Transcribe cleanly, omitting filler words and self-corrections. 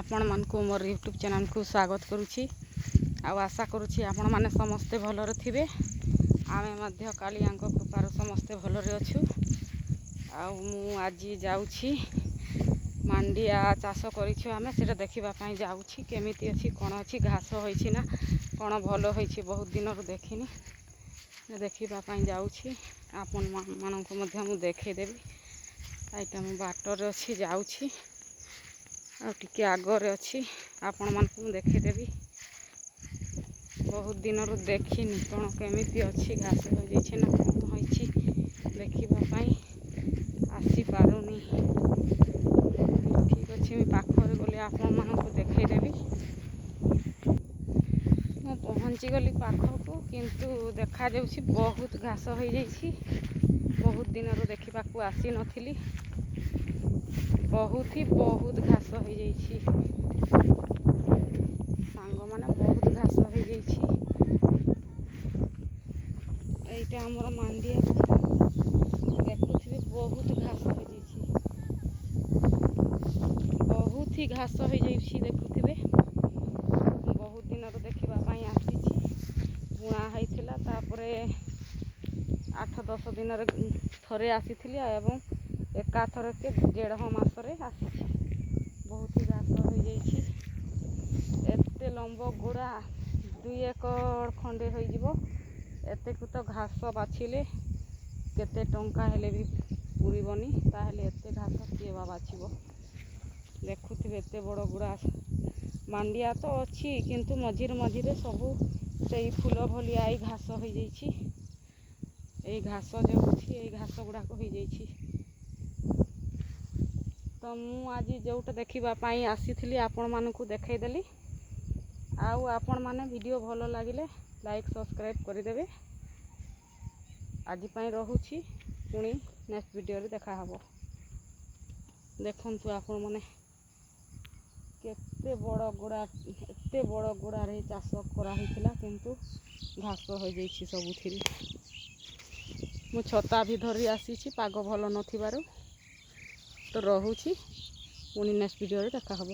ଆପଣମାନଙ୍କୁ ମୋର ୟୁଟ୍ୟୁବ୍ ଚ୍ୟାନେଲ୍କୁ ସ୍ୱାଗତ କରୁଛି ଆଉ ଆଶା କରୁଛି ଆପଣମାନେ ସମସ୍ତେ ଭଲରେ ଥିବେ। ଆମେ ମଧ୍ୟ କାଳିଆଙ୍କ କୃପାରୁ ସମସ୍ତେ ଭଲରେ ଅଛୁ। ଆଉ ମୁଁ ଆଜି ଯାଉଛି, ମାଣ୍ଡିଆ ଚାଷ କରିଛୁ ଆମେ, ସେଇଟା ଦେଖିବା ପାଇଁ ଯାଉଛି। କେମିତି ଅଛି, କ'ଣ ଅଛି, ଘାସ ହୋଇଛି ନା କ'ଣ ଭଲ ହୋଇଛି, ବହୁତ ଦିନରୁ ଦେଖିନି, ଦେଖିବା ପାଇଁ ଯାଉଛି। ଆପଣମାନଙ୍କୁ ମଧ୍ୟ ମୁଁ ଦେଖେଇଦେବି। ଏଇଟା ମୁଁ ବାଟରେ ଅଛି, ଯାଉଛି ଆଉ ଟିକେ ଆଗରେ ଅଛି, ଆପଣମାନଙ୍କୁ ମୁଁ ଦେଖେଇଦେବି। ବହୁତ ଦିନରୁ ଦେଖିନି, କ'ଣ କେମିତି ଅଛି, ଘାସ ହୋଇଯାଇଛି ନା କ'ଣ ହୋଇଛି, ଦେଖିବା ପାଇଁ ଆସିପାରୁନି। ଠିକ୍ ଅଛି, ମୁଁ ପାଖରେ ଗଲେ ଆପଣମାନଙ୍କୁ ଦେଖେଇଦେବି। ମୁଁ ପହଞ୍ଚିଗଲି ପାଖକୁ, କିନ୍ତୁ ଦେଖାଯାଉଛି ବହୁତ ଘାସ ହୋଇଯାଇଛି। ବହୁତ ଦିନରୁ ଦେଖିବାକୁ ଆସିନଥିଲି। ବହୁତ ହି ବହୁତ ଘାସ ହୋଇଯାଇଛି ସାଙ୍ଗମାନେ, ବହୁତ ଘାସ ହୋଇଯାଇଛି। ଏଇଟା ଆମର ମାଣ୍ଡିଆ, ଦେଖୁଥିବେ, ବହୁତ ଘାସ ହୋଇଯାଇଛି, ବହୁତ ହି ଘାସ ହୋଇଯାଇଛି, ଦେଖୁଥିବେ। ବହୁତ ଦିନରୁ ଦେଖିବା ପାଇଁ ଆସିଛି। ବୁଣା ହେଇଥିଲା, ତାପରେ 8-10 ଦିନରେ ଥରେ ଆସିଥିଲି ଏବଂ ଏକାଥରକେ ଦେଢ଼ ମାସରେ ଆସିଛି। ବହୁତ ହି ଘାସ ହୋଇଯାଇଛି। ଏତେ ଲମ୍ବ ଗୁଡ଼ା, 2 ଏକର ଖଣ୍ଡେ ହୋଇଯିବ। ଏତେକୁ ତ ଘାସ ବାଛିଲେ କେତେ ଟଙ୍କା ହେଲେ ବି ପୁରିବନି। ତାହେଲେ ଏତେ ଘାସ କିଏ ବା ବାଛିବ? ଦେଖୁଥିବେ, ଏତେ ବଡ଼ ଗୁଡ଼ା ମାଣ୍ଡିଆ ତ ଅଛି, କିନ୍ତୁ ମଝିରେ ମଝିରେ ସବୁ ସେଇ ଫୁଲ ଭଳିଆ ଏଇ ଘାସ ହୋଇଯାଇଛି। ଏଇ ଘାସ ଯେଉଁଠି ଏଇ ଘାସ ଗୁଡ଼ାକ ହୋଇଯାଇଛି। ତ ମୁଁ ଆଜି ଯେଉଁଟା ଦେଖିବା ପାଇଁ ଆସିଥିଲି, ଆପଣମାନଙ୍କୁ ଦେଖାଇଦେଲି। ଆଉ ଆପଣମାନେ ଭିଡ଼ିଓ ଭଲ ଲାଗିଲେ ଲାଇକ୍, ସବସ୍କ୍ରାଇବ୍ କରିଦେବେ। ଆଜି ପାଇଁ ରହୁଛି, ପୁଣି ନେକ୍ସଟ ଭିଡ଼ିଓରେ ଦେଖାହେବ। ଦେଖନ୍ତୁ ଆପଣମାନେ, କେତେ ବଡ଼ ଗୁଡ଼ା, ଏତେ ବଡ଼ ଗୁଡ଼ାରେ ଚାଷ କରାହେଇଥିଲା, କିନ୍ତୁ ଘାସ ହୋଇଯାଇଛି ସବୁଥିରେ। ମୁଁ ଛତା ବି ଧରି ଆସିଛି ପାଗ ଭଲ ନଥିବାରୁ। ତ ରହୁଛି, ପୁଣି ନେକ୍ସଟ ଭିଡ଼ିଓରେ ଦେଖା ହେବ।